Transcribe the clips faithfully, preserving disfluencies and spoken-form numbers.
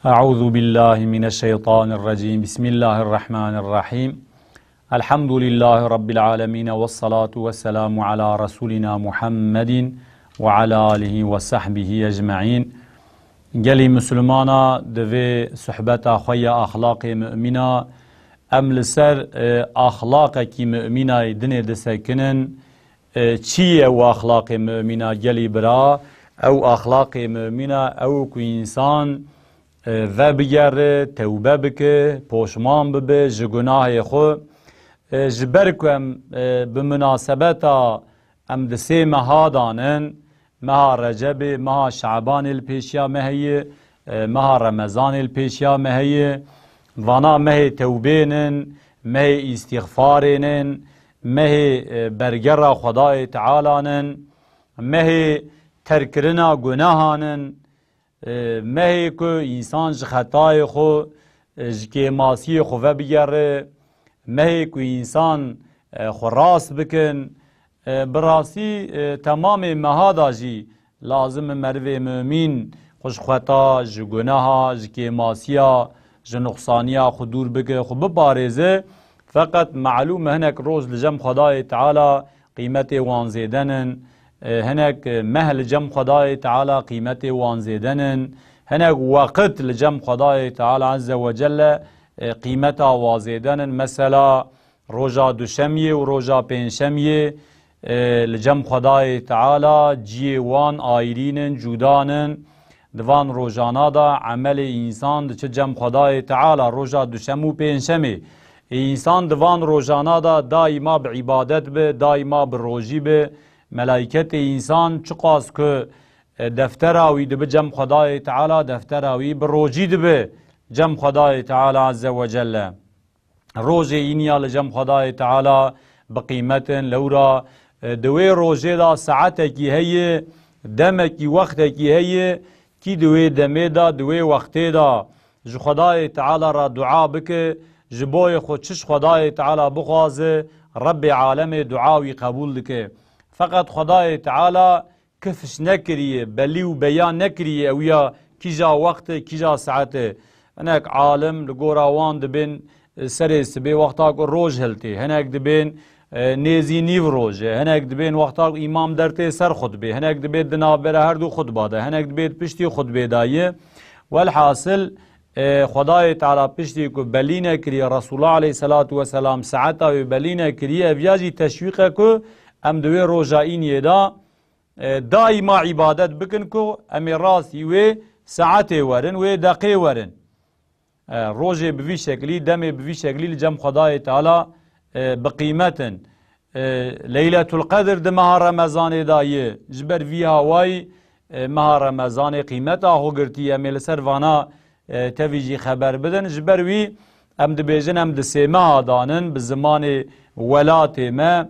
أعوذ بالله من الشيطان الرجيم. بسم الله الرحمن الرحيم. الحمد لله رب العالمين، والصلاة والسلام على رسولنا محمد وعلى آله وصحبه أجمعين. Gelî Misilmana, di vê suhbeta xwe ya axlaqê mumîna, em li ser, e, axlaqekî mumîna yê dinê disekinin. E, çi ye ew axlaqê mumîna gelî bira? Ew axlaqê mumîna ew ku însan, e, vebigere, tewbe bike, poşman bibe ji gunahê xwe. E, ji ber ku em, e, bi munasebeta em di sê meha danin, meha Recebê, meha Şabanê li pêşiya me heye, e, meha Remezanê li pêşiya me heye. Vana mehê tewbênin, mehê îstîxfarênin, mehê, e, bergera Xwedayê Tealanin, mehê terkkirina gunehanin, e, mehê ku însan ji xetayê xwe, e, ji kêmasiyê xwe vebigere, mehê ku însan, e, xwe rast bikin. E, bi rastî, e, temamê meha da jî lazim e merivê mumîn xwe ji xeta, ji guneha, ji kêmasiya, ji nuqsaniya xwe dûr bike, xwe biparêze. Feqet malûm e hinek roj li cem Xwedayê Teala qîmetê wan zêde nin. E, hinek meh li cem Xwedayê Teala qîmetê wan zêde nin. Hinek weqit li cem Xwedayê Teala Azze ve Celle, e, qîmeta wa zêde nin. Mesela, roja Duşemiyê û roja Pêncşemiyê, e, li cem Xwedayê Teala ciyê wan ayrîn in, cuda nin. Di van rojana de emelê însan diçe cem Xwedayê Teala, roja Duşem û Pêncşemê. Ê însan di van rojana de daîma bi îbadet be, daîma bi rojî be. Melaîketê însan çiqas ku, e, deftera wî dibe cem Xwedayê Teala, deftera wî bi rojî dibe cem Xwedayê Teala Azze ve Celle. Rojê îniya li cem Xwedayê Teala bi qîmet in. Lewra, e, di wê rojê de saetekî heye, demekî, wextekî heye, kî di wê demê de, di wê wextê de ji Xwedayê Teala re dua bike, ji boyê xwe çi ji Xwedayê Teala bixwaze, Rebbê alemê dua wî qebûl dike. Feqet Xwedayê Teala kifş nekiriye, belî û beyan nekiriye ew ya kîja wext e, kîja saet e. Hinek alim li gora wan dibên, e, serê sibê wexta ku roj hiltê, hinek dibên, e, nêzî nîv roj e, hinek dibên wexta ku îmam dertê ser xutbê, hinek dibê di navbera her du xutba de, hinek dibê di piştî xutbê de ye. Welhasil, e, Xwedayê Teala piştî ku belî nekiriye, Resulullah aleyhisselatu vesselam saeta wê belî nekiriye, ev ya jî teşwîq e ku em di wê roja îniyê de, e, daîma îbadet bikin ku em ê rastî wê saetê werin, wê deqê werin. E, rojê bi vî şeklî, demê bi vî şeklî li cem Xwedayê Teala, e, bi qîmet in. E, Leyletul Qedr di meha Remezanê de ye. Ji ber vî hawayî, e, meha Remezanê qîmeta xwe girtiye. Em ê li ser vana, e, tevî jî xeber bidin. Ji ber wî em dibêjin, em di sê meha danin, bi zimanê welatê me,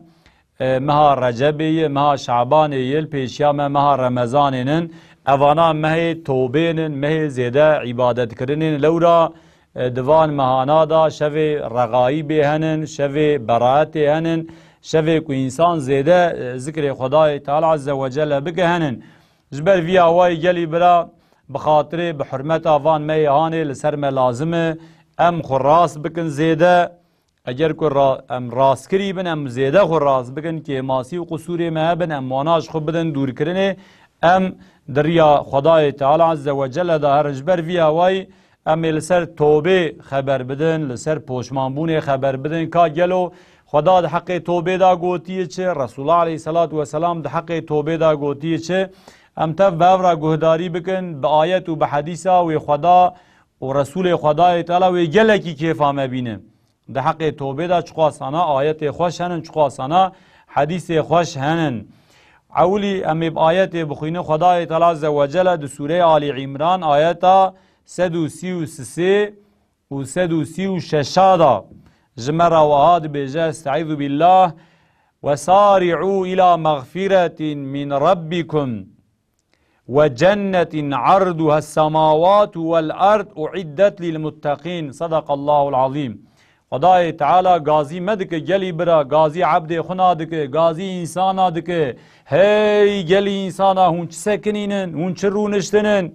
e, meha Recebê ye, meha Şabanê ye, li pêşiya me meha Remezanê nin. Evana mehê tobê nin, mehê zêde îbadetkirinê nin. Lewra, e, di van mehana de şevê rexayîbê henin, şevê beraetê henin, şevê ku însan zêde, e, zikrê Xwedayê Teala Azze ve Celle bike henin. Ji ber vî awayî gelî bira, bi xatirê, bi hurmeta van mehê hanê li ser me lazim e em xwe rast bikin zêde. Eger ku ra-, em rastkirî bin, em zêde xwe rast bikin, kêmasî û qusûrê me hebin, em wana ji xwe bidin dûrkirinê, em di riya Xwedayê Teala Azze ve Celle de herin. Ji ber vî awayî em ê li ser tobê xeber bidin, li ser poşmanbûnê xeber bidin. Ka gelo Xweda di heqê tobê de gotiye çi? Resulullah aleyhisselatu vesselam di heqê tobê de gotiye çi? Em tev bi hev re guhdarî bikin, bi ayet û bi hedîsa wê Xweda û Resulê Xwedayê Teala wê gelekî kêfa me bîne. Di heqê tobê de çiqasana ayetê xweş henin, çiqasana hedîsê xweş henin. Ewilî em ê bi ayetê bixwînin. Xwedayê Teala Azze ve Celle di Sûreyê Alî Îmran ayeta sed û sî û sisê û sed û sî û şeş de ji me re wiha dibêje, Estaizu billah, "Wesari'û ila mexfiretin min rabbikum." "Ve cennetin arduha semawatu vel ard uiddet lil muttakîn." Sadakallahul azîm. Xwedayê Teala gazî me dike, gelî bira, gazî ebdê xwe nadike, gazî însana dike. Hey gelî însana, hûn çi sekinînin, hûn çi rûniştinin?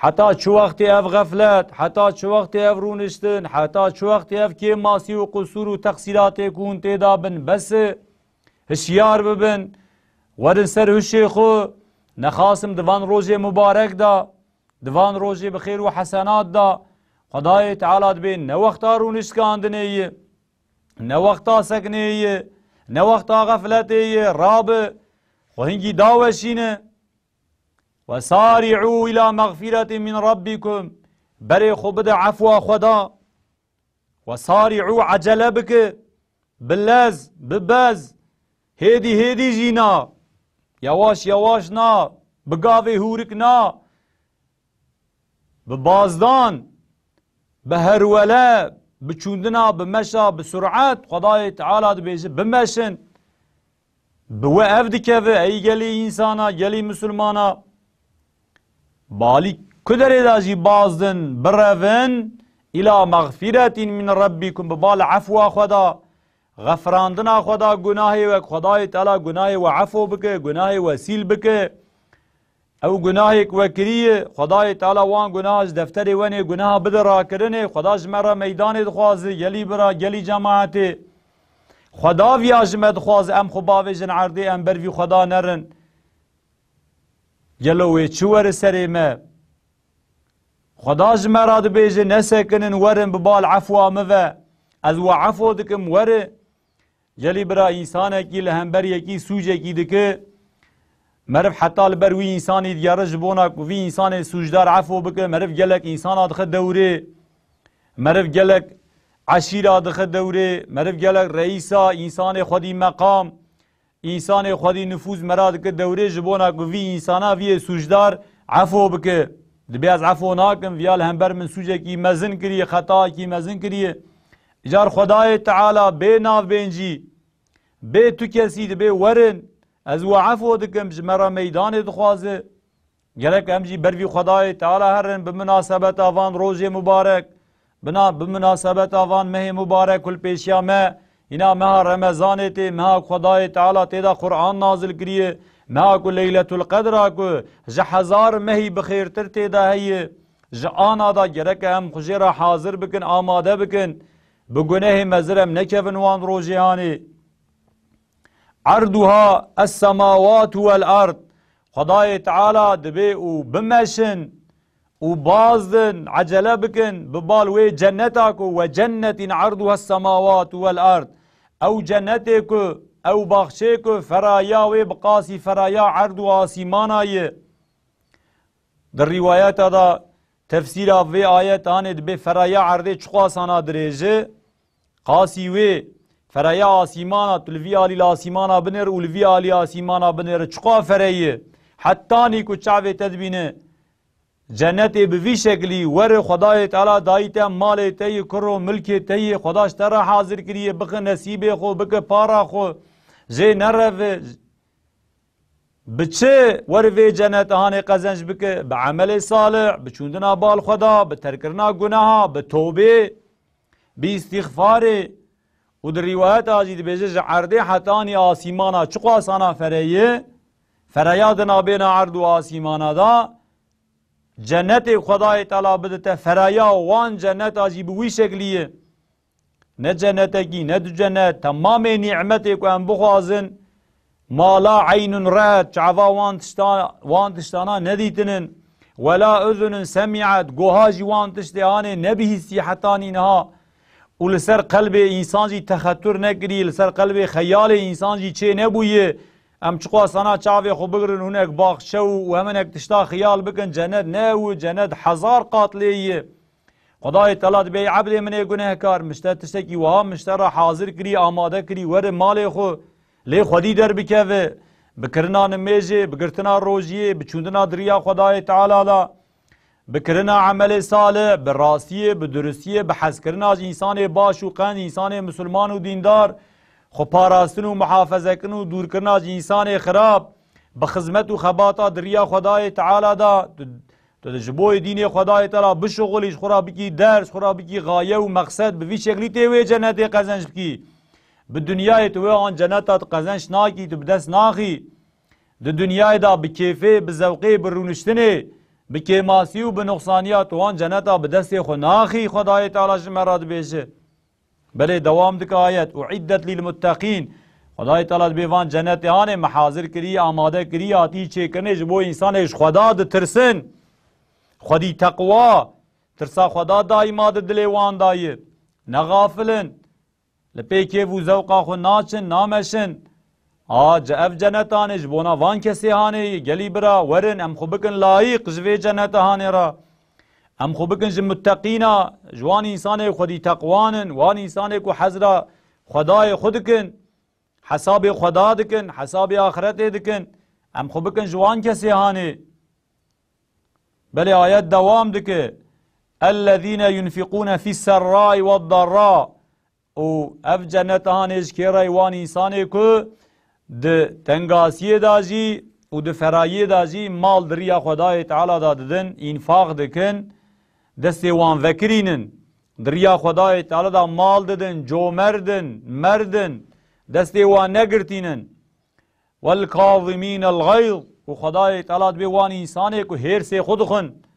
Heta çi wextê ev xeflet, heta çi wextê ev rûniştin, heta çi wextê ev kêmasî û qusûr û teqsîratê ku hûn tê de bin, bes e. Hişyar bibin, werin ser hişê xwe, nexasim di van rojê mubarek de, di van rojê bi xêr û hesenat de, Xwedayê Teala dibê ne wexta rûnişkandinê ye, ne wexta seknê ye, ne wexta xefletê ye, rabe, xwe hingî daweşîne. وسارعوا إلى مغفرة من ربكم. Berê xwe bide efwa Xweda. وسارعوا, ecele bike. Bi lez, bi bez. Hêdî hêdî jî na. Yawaş yawaş na. Bi gavê hûrik na. Bi bazdan, bi herwele, bi çûndina, bi meşa, bi surat, Xwedayê Teala dibêje, bimeşin. Bi we ev dikeve, ey gelî însana, gelî misilmana. Balî ku derê de jî bazdin, birevin, îla mexfîretîn min rebbikum, bi bal efwa Xweda, xefirandina Xweda gunahê we, Xwedayê Teala gunahê we efo bike, gunahê we sîl bike. Ew gunahê ku we kiriye, Xwedayê Teala wan gunaha ji defterê wenê gunaha bide rakirinê, Xweda ji me re meydanê dixwaze, gelî bira, gelî cemaetê. Xweda viya ji me dixwaze, em xwe bavêjin erdê, em ber vî Xweda nerin. Gelo wê çi were serê me? Xweda ji me re dibêje, nesekinin, werin bi bal efwa min ve. Ez we efo dikim, were. Gelî bira, însanekî li hember yekî sûcekî dike, meriv heta li ber wî însanî digere ji bona ku vî însanê sûcdar efo bike, meriv gelek însana dixe dewrê, meriv gelek eşîra dixe dewrê, meriv gelek reîsa, însanê xwedî meqam, însanê xwedî nifûz mera dike dewrê ji bona ku vî însana vî yê sûcdar efo bike. Dibê ez efo nakim, viya li hember min sûcekî mezin kiriye, xetayekî mezin kiriye. Îcar Xwedayê Teala bê navbêncî, bê tu kesî dibê werin, ez we efo dikim, ji me re meydanê dixwaze. Gerek em jî ber vî Xwedayê Teala herin bi minasebeta van rojê mubarek, bina-, bi minasebeta van mehê mubarek ku li pêşiya me, hîna meha Remezanê tê, meha ku Xwedayê Teala tê de Quran nazil kiriye, meha ku Leyletul Qedra ku ji hezar mehî bi xêrtir tê de heye. Ji ana de gereke em xwe jê re hazir bikin, amade bikin. Bi gunehê mezin em nekevin wan rojê hanê. عرضها السماوات والأرض. Xwedayê Teala dibê û bimeşin û bazdin, ecele bikin, bi bal wê cenneta ku, وجنة عرضها السماوات والأرض. Ew cennetê ku, ew baxçê ku feraya wê bi qasî feraya erd û asîmana ye. Di rîwayeta de tefsîra vê ayet anê dibê feraya erdê çiqasana dirêj e, qasî wê feraya asîmana, tu li vî alî li asîmana binêr û li vî alî asîmana binêr, çiqa fereyê. Hetanî ku çavê te dibîne cennetê bi vî şeklî were, Xwedayê Teala dayî te malê te yê, kuro milkê te yê, Xweda ji te re hazir kiriye, bixwe nesîbê xwe, bike para xwe, jê nereve. Bi çi were vê cennet hanê qezenc bike? Bi emelê salih, bi çûndina bal Xweda, bi terkirina gunaha, bi tobê, bi îstîxfarê. Û di rîwayeta jî dibêje, ji erdê hetanî asîmana çiqasana fereyê, fereya di nabêna erd û asîmana de, cennetê Xwedayê Teala bidite, fereya wan cenneta jî bi wî şeklî ye. Ne cennetekî, ne du cennet, temamê nîmetê ku em bixwazin, ma la eynun re'et, çava wan tişta-, wan tiştana nedîtinin, we la uzunun semi'et, goha jî wan tiştê anê nebihîstî hetanî niha. Û li ser qelbê însan jî texetur nekirî, li ser qelbê xeyalê însan jî çê nebûye. Em çiqasana çavê xwe bigirin, hinek baxçe û, û heminek tişta xiyal bikin, cennet ne ew, cennet hezar qat lê ye. Xwedayê Teala dibê, ey ebdê min ê gunehkar, min ji te tiştekî wiha min ji te re hazir kirî, amade kirî, were malê xwe, lê xwedî derbikeve, bi kirina nimêjê, bi girtina rojiyê, bi çûndina di riya Xwedayê Teala de, bi kirina emelê salih, bi rastiyê, bi duristiyê, bi hezkirina ji însanê baş û qenc, însanê misilman û dîndar, xwe parastin û muhafezekirin û dûrkirina ji însanê xirab, bi xizmet û xebata di riya Xwedayê Teala de, tu, tu ji bo dînê Xwedayê Teala bişuxulî, ji xwe re bikî ders, ji xwe re bikî xaye û mexsed, bi vî şeklî tê wê cennetê qezenc bikî. Bi dinyayê tu wê an cenneta tu qezenc nakî, tu bi dest naxî. Di dinyayê de bi kêfê, bi zewqê, bi rûniştinê, bi kêmasî û bi nuqsaniya tu wan ceneta bi destê xwe naxî, Xwedayê Teala ji me re dibêje. Belê dewam dike ayet, "Uiddet lil muttaqîn." Xwedayê Teala dibê van cenetê hanê me hazir kirî, amade kirî, hatî çêkirinê ji bo însanê ji Xweda ditirsin. Xwedî teqwa, tirsa Xweda daîma di dilê wan de ye. Ne xafil in. Li pê kêf û zewqa xwe naçin, nameşin. A, ce-, ev cenetanê ji bona van kesê hanê ye, gelî bira, werin, em xwe bikin layîq ji vê ceneta hanê re. Em xwe bikin ji mutteqîna, ji wan însanê xwedî teqwan in, wan însanê ku hezra Xwedayê xwe dikin, hesabê Xweda dikin, hesabê axretê dikin. Em xwe bikin ji wan kesê hanê. Belê ayet dewam dike. Ellezîne yunfiqûne fis serrâi wed darrâ. Û ev cennet hanê ji kê re wan însanê ku di tengasiyê de jî û di ferayiyê de jî mal di riya Xwedayê Teala de didin, înfaq dikin, destê wan vekirînin. Di riya Xwedayê Teala de mal didin, comerdin, merdin, destê wan negirtînin. Wel kazimînel gayz, û Xwedayê Teala dibê wan însanê ku hêrsê xwe dixwin.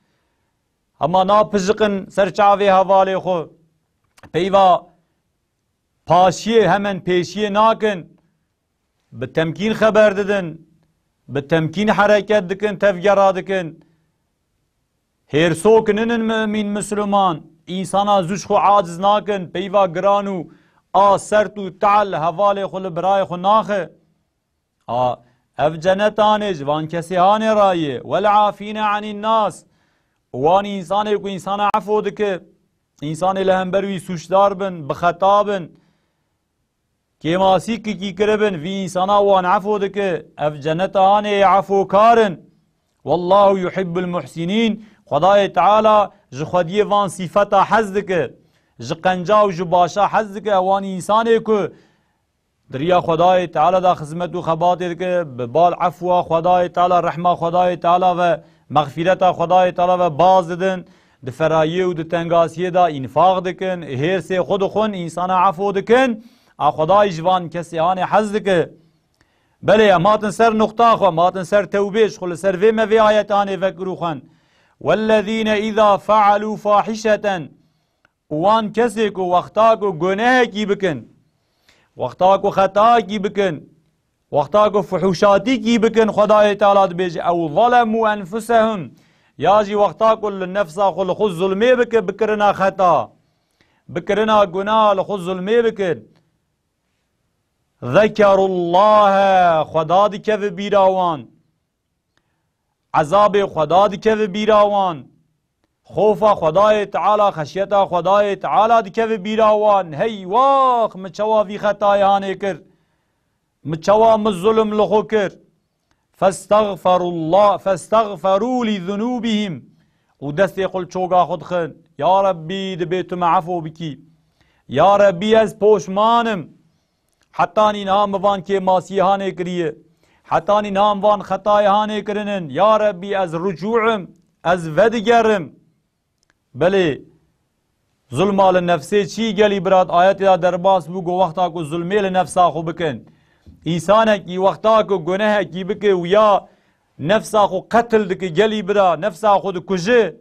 Hema napijiqin ser çavê hevalê xwe. Peyva paşiyê hemen pêşiyê nakin. Bi temkîn xeber didin. Bi temkîn hereket dikin, tevgera dikin. Hêrsok ninin mumîn, misliman. Însana zû ji xwe aciz nakin. Peyva giran û a sert û tehl hevalê xwe li birayê xwe naxe. A, ev cenetanê ji van kesê hanê ra ye. Wel afîne anîn nas. Wan însanê ku însana efo dike, însanê li hember wî sûcdar bin, bi xeta bin, kêmasîkekî kiribin, vî însana wan efo dike. Ev ceneta hanê yê efokar in. Wallahu yuhibbul muhsinîn. Xwedayê Teala ji xwediyê van sîfeta hez dike. Ji qenca û ji başa hez dike. Wan însanê ku di riya Xwedayê Teala de xizmet û xebatê dike, bi bal efwa Xwedayê Teala, rehma Xwedayê Teala ve, mexfîreta Xwedayê Teala ve baz didin, di ferayiyê û di tengasiyê de înfaq dikin, hêrsê xwe dixwin, însana efo dikin, a Xwedayê ji van kesê hanê hez dike. Belê, em hatin ser nuqta xwe, em hatin ser tewbê, ji xwe li ser vê me vê ayetanê vekir û xwen. Wellezîne îzâ fealû fahişeten. Û wan kesê ku wexta ku gunehekî bikin, wexta ku xetayekî bikin, wexta ku fuhuşatîkî bikin, Xwedayê Teala dibêje, "Ew zalemû enfusehum", ya jî wexta ku li nefsa xwe li xwe zulmê bike, bikirina xeta, bikirina gunah li xwe zulmê bikin. Zekerullahe, Xweda dikeve bîra wan. Ezabê Xweda dikeve bîra wan. Xofa Xwedayê Teala, xeşyeta Xwedayê Teala dikeve bîra wan. Hey wax, min çawa vî xetayê hanê kir? Min çawa min zulm li xwe kir? Festexferullah, festexferû li zunûbihim. Û destê xwe li çoga xwe dixin. Ya Rebbî, dibê tu me efo bikî. Ya Rebbî, ez poşman im. Hetanî niha min van kêmasiyê hanê kiriye. Hetanî niha min van xetayê hanê kirinin. Ya Rebbî, ez ricû im, ez vedigerim. Belê, zulma li nefsê çi gelî birat, ayetê de derbas bû, got, wexta ku zulmê li nefsa xwe bikin. Însanekî wexta ku gunehekî bike û ya nefsa xwe qetil dike, gelî bira, nefsa xwe dikuje.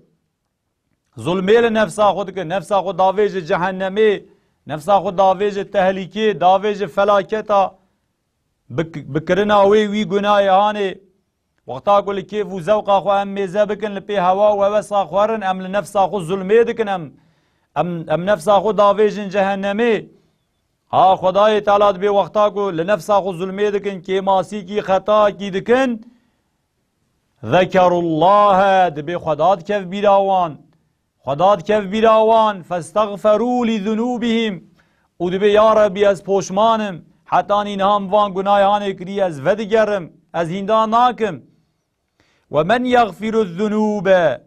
Zulmê li nefsa xwe dike, nefsa xwe davêje cehennemê, nefsa xwe davêje tehlîkê, davêje felaketa, bi, bi kirina wê wî gunayê hanê. Wexta ku li kêf û zewqa xwe em mêze bikin, li pê hewa û hewesa xwe rin, em li nefsa xwe zulmê dikin, em, em, em nefsa xwe davêjin cehennemê. Ha, Xwedayê Teala dibê wexta ku li nefsa xwe zulmê dikin, kêmasîkî, xetayekî dikin, zekerullahe, dibê Xweda dikev bîra wan. Xweda dikev bîra wan, festexferû li zunûbihim. Û dibê, ya Rebbî, ez poşman im. Hetanî niha min van gunayê hanê kirî, ez vedigerim. Ez hînda nakim. Ve men yexfiru zunûbe.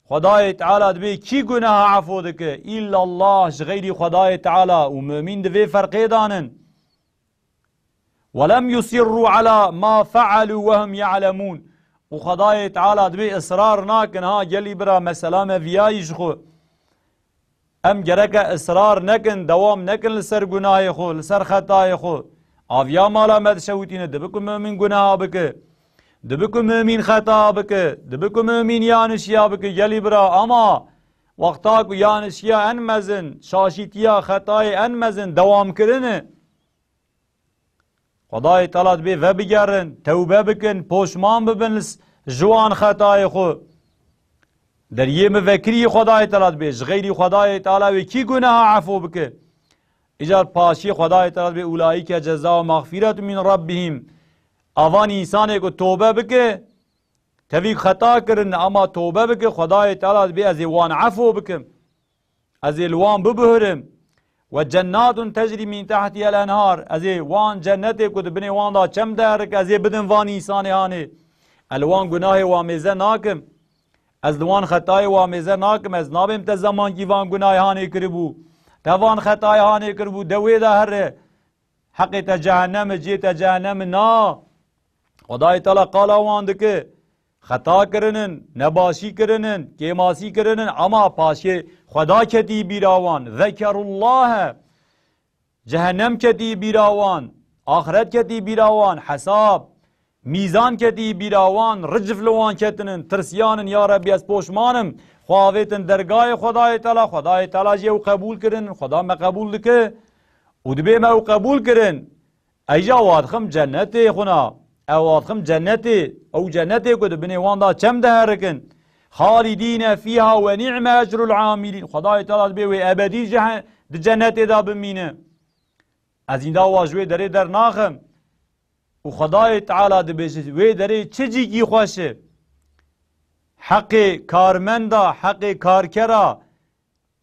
Xwedayê Teala dibê kî gunaha efo dike? Îllallah, ji xeyrî Xwedayê Teala, û mumîn di vê ferqê danin. Ve lem yusirru ala ma fealû ve hum ya'lemûn. Û Xwedayê Teala dibê israr nakin, ha gelî bira, mesela me viyayî ji xwe. Em gereke israr nekin, dewam nekin li ser gunahê xwe, li ser xetayê xwe. Aviya mala me dişewitîne, dibe ku mumîn gunaha bike. Dibi ku mumîn xeta bike, dibi ku mumîn yanişiya bike, gelî bira, ama wexta ku yanişiya en mezin, şaşîtiya xetayê en mezin dewam kirine, Xwedayê Teala dibê vebigerin, tewbe bikin, poşman bibin li s-, ji wan xetayê xwe. Deriyê min vekirî Xwedayê Teala dibê, ji xeyrî Xwedayê Teala wê kî gunaha efo bike? Îcar paşiyê Xwedayê Teala dibê, "Ulaîke cezahum mexfîretun min rabbihim." Avan însanê ku tobe bike, tevî xeta kirin, ama tobe bike, Xwedayê Teala dibê, "Ez ê wan efo bikim. Ez ê li wan bibihirim. We cennatun tecrî min tehtihel enhar." Ez ê wan cennetê ku di binê wan da çem diherike, ez ê bidim van însanê hanê. Ez li wan gunahê wa mêze nakim. Ez li wan xetayê wa mêze nakim. Ez nabêm te zemankî van gunahê hanê kiribû. Te van xetayê hanê kiribû. De wê de here. Heqê te cehennem e, cihê te cehennem e. Na. Xwedayê Teala qala wan dike. Xeta kirinin, nebaşî kirinin, kêmasî kirinin, ama paşê Xweda ketî bîra wan. Zekerullahe. Cehennem ketî bîra wan. Axiret ketî bîra wan. Hesab. Mîzan ketî bîra wan. Ricif li wan ketinin. Tirsiyanin, ya Rebbî, ez poşman im. Xwe avêtin dergayê Xwedayê Teala. Xwedayê Teala jî ew qebûl kirin. Xweda me qebûl dike. Û dibê me ew qebûl kirin. Eyja wadixim cennetê xwina. Ew wadixim cennetê. Ew cennetê ku di binê wan da çem diherikin. Xalidîne fîha we ni'me ecrul amilîn. Xwedayê Teala dibê wê ebedî ceh-, di cennetê de bimîne. Ez înda wa ji wê derê dernaxim. Û Xwedayê Teala dibêje, wê derê çi cîkî xweş e. Heqê karmenda, heqê karkera,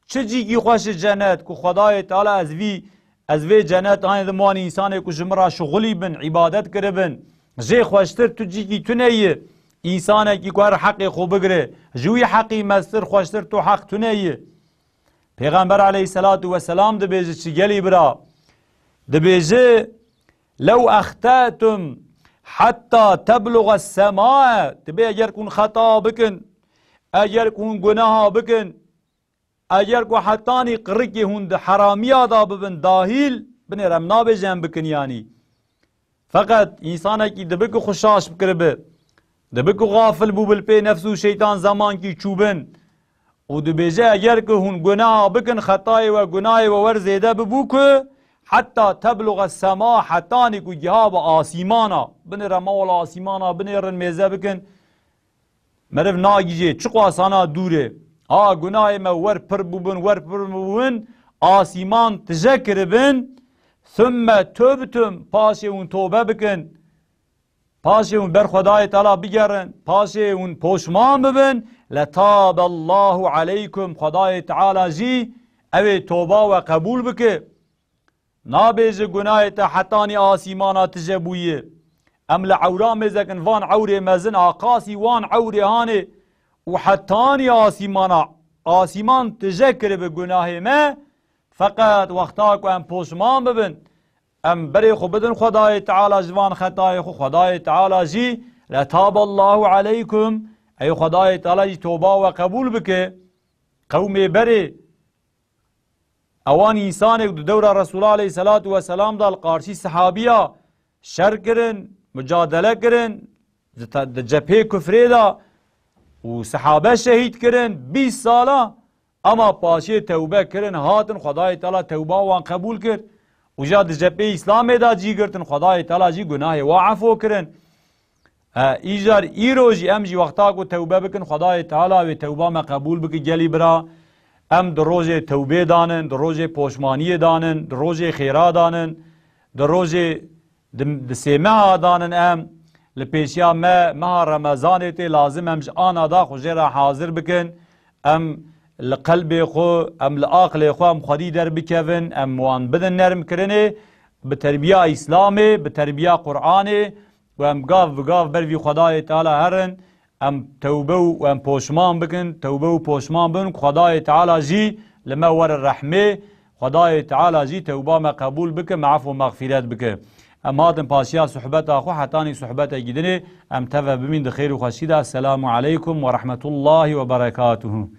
Çi cîkî xweş e cenet, ku Xwedayê Teala ez vî, ez vê cenet anê dim wan însanê ku ji min re şixulî bin, îbadet kiribin. Jê xweştir tu cîkî tune yî. Însanekî ku her heqê xwe bigire, ji wî heqî mestir xweştir tu heq tune yî. Pêxember aleyhisselatu vesselam dibêje çi gelî bira? Dibêje, "Lew extetum hatta tebluğa semae." Dibê eger ku hûn xeta bikin, eger ku hûn gunaha bikin, Eger ku hetanî qirikê hûn di heramiya da bibin dahîl, binêre em nabêje em bikin yanî. Feqet însanekî dibi ku xwe şaş bikiribi, dibi ku xafil bûbi li pê nefs û şeytan zemankî çûbin û dibêje, eger ku hûn gunaha bikin, xetayê we, gunahê we wer zêde bibû ku heta tebluğa sema, hetanî ku giha bi asîmana, binêre ma wela asîmana binêrin mêze bikin, Meriv nagihîje, çiqas ana dûr e. Ha, gunahê me wer pir bûbin, wer pir bûbin, asîman tije kiribin, thumme tubtum, paşê hûn tobe bikin. Paşê hûn ber Xwedayê Teala bigerin, paşê hûn poşman bibin, letaballahu aleykum, Xwedayê Teala jî ew ê toba we qebûl bike. Nabêje gunahê te hetanî asîmana tije bûye. Em li ewra mêzekin van ewrê mezin aqasî wan ewrê hanê û hetanî asîmana, asîman tije kiribe gunahê me. Feqet wexta ku em poşman bibin, em berê xwe bidin Xwedayê Teala ji van xetayê xwe, Xwedayê Teala jî letaballahu aleykum, ey Xwedayê Teala jî toba we qebûl bike. Qewmê berê Ewan însanê ku di dewra Resûla aleyhisselatu vesselam de li qarşî sehabiya şer kirin, mucadele kirin, di te-, di cephê kufrê de û sehabe şehîd kirin, bîst sala, ema paşê tewbe kirin, hatin Xwedayê Teala tewba wan qebûl kir û ja di cephê Îslamê de cî girtin, Xwedayê Teala jî gunahê wa efo kirin. E, îcar îro jî em jî wexta ku tewbe bikin, Xwedayê Teala wê tewba me qebûl bike gelî bira. Em di rojê tewbê danin, di rojê poşmaniyê danin, di rojê xêra danin, di rojê di, di sê meha danin em. Li pêşiya me, meha Remezanê tê, lazim em ji ana da xwe jê re hazir bikin. Em li qelbê xwe, em li aqlê xwe em xwedî derbikevin, em wan bidin nermkirinê, bi terbiya Îslamê, bi terbiya Qur'anê, û em gav bi gav ber vî Xwedayê Teala herin, em tewbe û em poşman bikin, tewbe û poşman bin, Xwedayê Teala jî li me were rehmê, Xwedayê Teala jî tewba me qebûl bike, me efû mexfîret bike. Em hatin paşiya sohbeta xwe, hetanî sohbetekî dinê, em teve bimîn di xêr û xweşî de. Esselamu aleykum ve rahmetullahi ve berekatuhu.